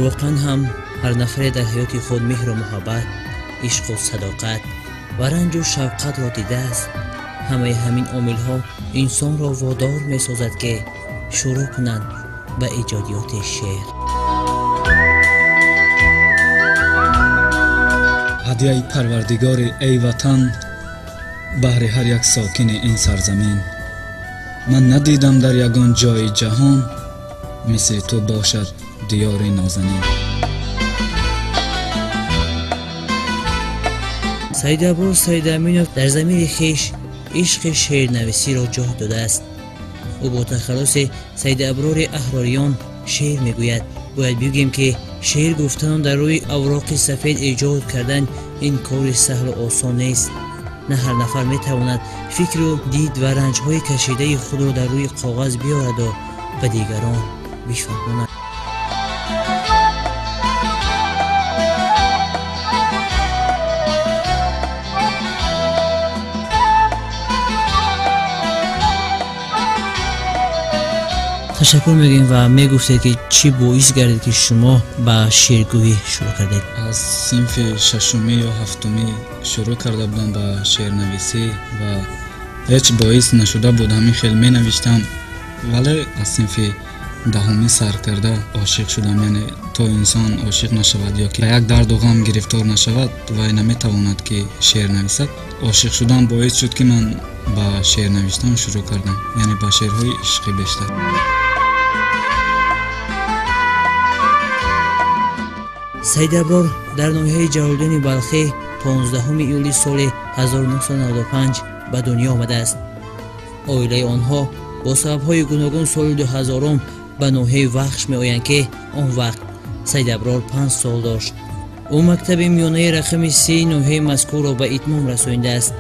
Воқеан ҳам ҳар нафаре дар ҳаёти худ меҳру муҳаббат, ишқу садоқат ва ранҷу шафқатро дидааст. Ҳамаи ҳамин омилҳо инсонро водор месозад, ки шурӯъ кунанд ба эҷодиёти шеър. Ҳадияи Парвардигори эй ватан, баҳри ҳар як сокини ин сарзамин. Ман надидам дар ягон ҷои ҷаҳон мисли ту бошад диёри нозанин. Саидаброр Саидаминов дар замири хеш ишқи шеърнависиро ҷой додааст. Ӯ бо тахаллуси Саидаброри Аҳрориён шеър мегӯяд. Бояд бигӯем, ки шеър гуфтану дар рӯи авроқи сафед эҷод кардан ин кори саҳлу осон нест. На ҳар нафар метавонад фикру дид ва ранҷҳои кашидаи худро дар рӯи коғаз биёраду ба дигарон бифаҳмонад. Ташаккур мегӯем ва мегуфтед, ки чӣ боис гардид, ки шумо ба шеъргӯӣ шурӯъ кардед? Аз синфи шашумӣ ё ҳафтумӣ шурӯъ карда будам ба шеърнависӣ ва ҳеҷ боис нашуда буд, ҳамин хел менавиштам, вале аз синфи даҳумӣ сар карда ошиқ шудам. Яъне то инсон ошиқ нашавад ё ки ба як дарду ғам гирифтор нашавад, вай наметавонад ки шеър нависад. Ошиқ шудан боис шуд, ки ман ба шеър навиштан шурӯъ кардам, яъне ба шеърҳои ишқӣ бештар. Саидаброр дар ноҳияи Ҷалолиддини Балхӣ 15 июли соли 1995 ба дунё омадааст. Оилаи онҳо бо сабабҳои гуногун соли 2000 ба ноҳияи Вахш меоянд, ки он вақт Саидаброр 5 сол дошт. Ӯ мактаби миёнаи рақами 3 ноҳияи мазкурро ба итмом расонидааст.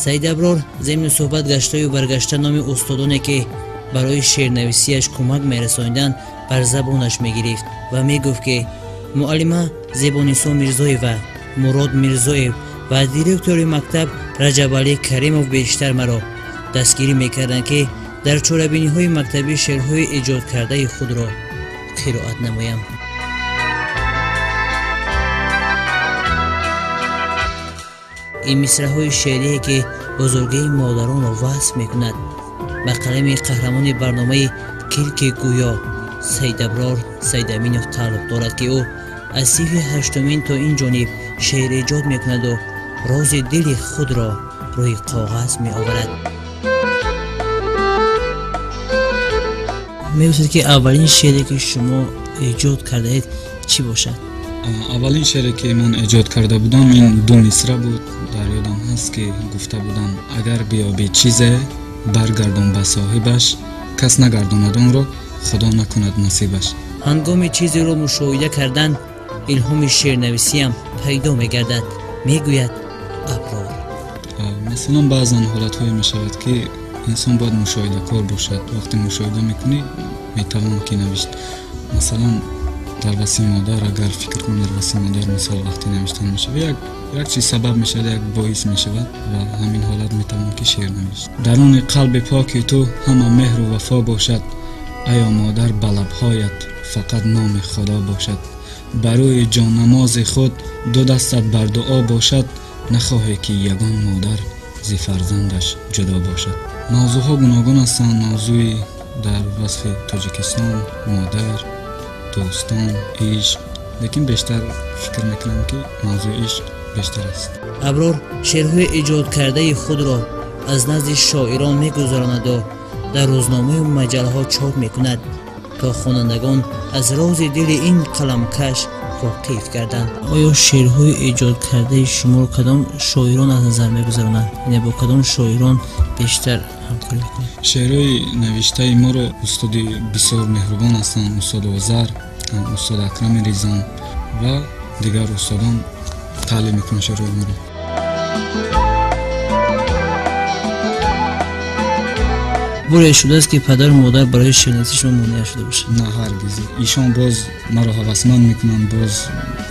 Саидаброр зимни суҳбат гаштаю баргашта номи устодоне, ки барои шеърнависиаш кӯмак мерасониданд, бар забонаш мегирифт ва мегуфт, ки муаллима Зебонисо Мирзоева, Мурод Мирзоев ва директори мактаб Раҷабалӣ Каримов бештар маро дастгирӣ мекарданд, ки дар чорабиниҳои мактабӣ шеърҳои эҷодкардаи худро қироат намоям. Ин мисраҳои шеърие, ки бузургии модаронро васф мекунад, ба қалами қаҳрамони барномаи Килки гӯё Саидаброр Саидаминов тааллуқ дорад, ки ӯ аз синфи ҳаштумин то ин ҷониб шеър эҷод мекунаду рози дили худро рӯи коғаз меоварад. Мегӯед, ки аввалин шеъре, ки шумо эҷод кардаед, чӣ бошад? Аввалин шеъре, ки ман эҷод карда будам, ин ду мисра буд. Дар ёдам ҳаст, ки гуфта будам: агар биёбӣ чизе, баргардон ба соҳибаш, кас нагардонад онро, худо накунад насибаш. Ҳангоми чизеро мушоҳида кардан илҳоми шеърнависиам пайдо мегардад, мегӯяд Аброр. Масалан, баъзан ҳолатҳое мешавад, ки инсон бояд мушоҳидакор бошад. Вақте мушоҳида мекунӣ, метавон ки навишт. Масалан, дар васфи модар агар фикр кунем, дар васфи модар мисол вақте навиштан мешавад, як чиз сабаб мешавад, як боис мешавад ва ҳамин ҳолат метавон ки шеър навишт. Даруни қалби поки ту ҳама меҳру вафо бошад, аё модар, ба лабҳоят фақат номи Худо бошад. Барои ҷоннамози худ ду дастат бар дуо бошад, нахоҳе ки ягон модар зи фарзандаш ҷудо бошад. Мавзӯъҳо гуногун ҳастанд. Мавзӯи дар васфи Тоҷикистон, модар, дӯстон, ишқ, лекин бештар фикр мекунам, ки мавзӯи ишқ бештар аст. Аброр шеърҳои эҷодкардаи худро аз назди шоирон мегузаронаду дар рӯзномаю маҷаллаҳо чоп мекунад, то хонандагон аз рози дили ин қаламкаш воқиф гарданд. Оё шеърҳои эҷодкардаи шуморо кадом шоирон аз назар мегузаронанд? Яъне бо кадом шоирон бештар ҳамкорӣ мекунед? Шеърҳои навиштаи моро устоди бисёр меҳрубон ҳастанд, устод Озар, устод Акрами Ризон ва дигар устодон таълим мекунанд шеърҳои моро. Боре шудааст, ки падару модар барои шеърнависии шумо монеа шуда бошад? На, ҳаргиз. Ишон боз маро ҳавасманд мекунанд, боз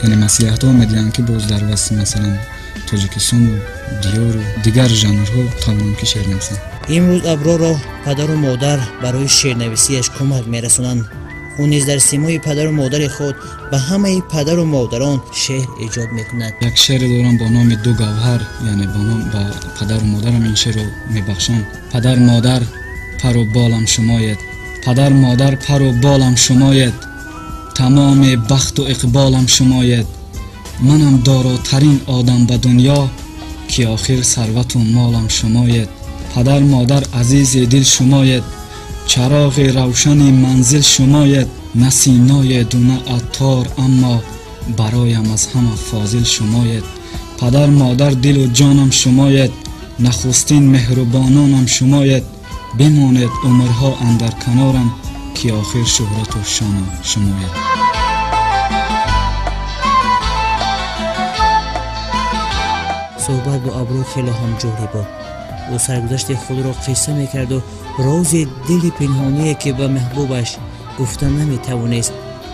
яъне маслиҳатҳо медиҳанд, ки боз дар васфи масалан Тоҷикистону диёру дигар жанрҳо тавонам ки шеър нависам. Имрӯз Аброрро падару модар барои шеърнависиаш кӯмак мерасонанд Ӯ низ дар симои падару модари худ ба ҳамаи падару модарон шеър эҷод мекунад. Як шеъре дорам бо номи ду гавҳар, яъне бо ном ба падару модарам ин шеърро мебахшам. Падар модар пару болам шумоед, падар модар пару болам шумоед, тамоми бахту иқболам шумоед. Манам доротарин одам ба дунё, ки охир сарвату молам шумоед. Падар модар азизи дил шумоед, чароғи равшани манзил шумоед. На синоеду на аттор, аммо бароям аз ҳама фозил шумоед. Падар модар дилу ҷонам шумоед, нахустин меҳрубононам шумоед. Бимонед умрҳо андар канорам, ки охир шӯҳрату шонам шумоед. Суҳбат бо Аброр хеле ҳам ҷолиб буд. Ӯ саргузашти худро қисса мекарду рози дили пинҳоние, ки ба маҳбубаш гуфта наметавонист,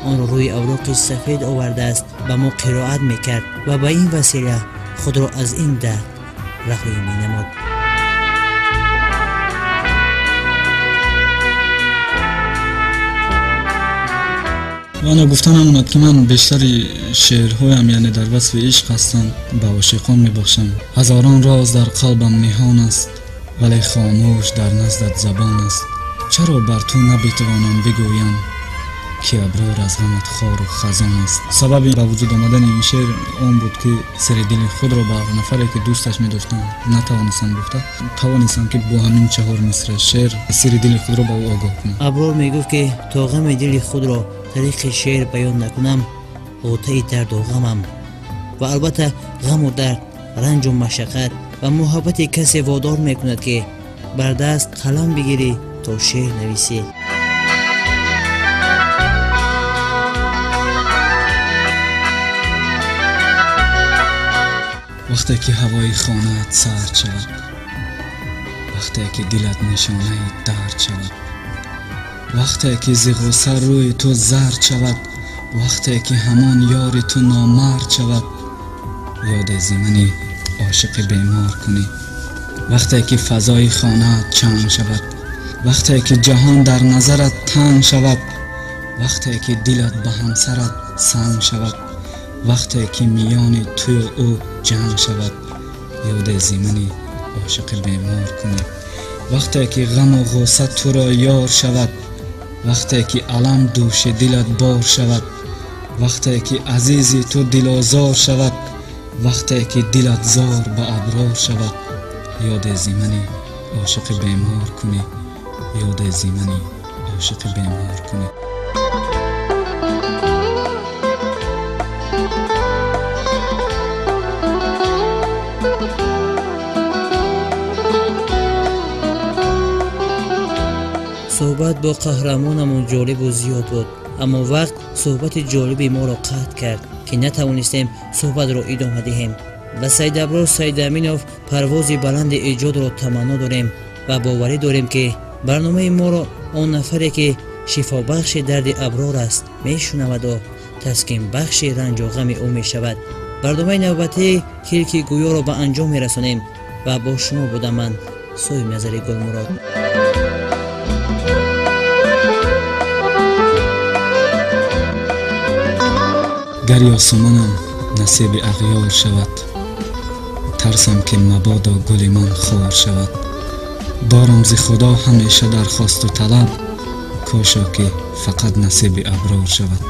онро рӯи авроқи сафед овардааст, ба мо қироат мекард ва ба ин васила худро аз ин дард раҳоӣ менамуд. Ва гуфта намонад, ки ман бештари шеърҳоям, яъне дар васфи ишқ ҳастанд, ба ошиқон мебахшам. Ҳазорон роз дар қалбам ниҳон аст, вале хомӯш дар наздат забон аст. Чаро бар ту набитавонам бигӯям, ки Аброр аз ғамат хору хазон аст. Сабаби ба вуҷуд омадани ин шеър он буд, ки сири дили худро ба нафаре, ки дӯсташ медоштам, натавонистам гуфта, тавонистам, ки бо ҳамин чаҳор мисра шеър сири дили худро ба ӯ огоҳ кунам. Аброр мегуфт, ки то ғами дили худро тариқи шеър баён накунам, ғутаи дарду ғамам. Ва албатта ғаму дард, ранҷу машаққат ва муҳаббати касе водор мекунад, ки бар даст қалам бигирӣ то шеър нависӣ. Вақте ки ҳавои хонаат сард шавад, вақте ки дилат нишонаи дард шавад, вақте ки зи ғусса рӯи ту зард шавад, вақте ки ҳамон ёри ту номард шавад, ёде зи мани ошиқи бемор кунӣ. Вақте ки фазои хонаат чанг шавад, вақте ки ҷаҳон дар назарат танг шавад, вақте ки дилат ба ҳамсарат санг шавад, вақте ки миёни тую ӯ ҷанг шавад, ёде зи мани ошиқи бемор кунӣ. Вақте ки ғаму ғусса туро ёр шавад, вақте ки алам дӯши дилат бор шавад, вақте ки азизи ту дилозор шавад, вақте ки дилат зор ба Аброр шавад, ёде зи мани ошиқи бемор кунӣ, ёде зи мани ошиқи бемор кунӣ. Суҳбат бо қаҳрамонамон ҷолибу зиёд буд, аммо вақт суҳбати ҷолиби моро қатъ кард, ки натавонистем суҳбатро идома диҳем. Ба Сайдаброр Сайдаминов парвози баланди эҷодро таманно дорем ва боварӣ дорем, ки барномаи моро он нафаре, ки шифобахши дарди Аброр аст, мешунаваду таскинбахши ранҷу ғами ӯ мешавад. Барномаи навбатии Килки гӯёро ба анҷом мерасонем ва бо шумо будам ман, Соҳибназари Гулмурод. Гар ёсуманам насиби ағёр шавад, тарсам, ки мабодо гули ман хор шавад. Дорам зи Худо ҳамеша дархосту талаб, кошо ки фақат насиби Аброр шавад.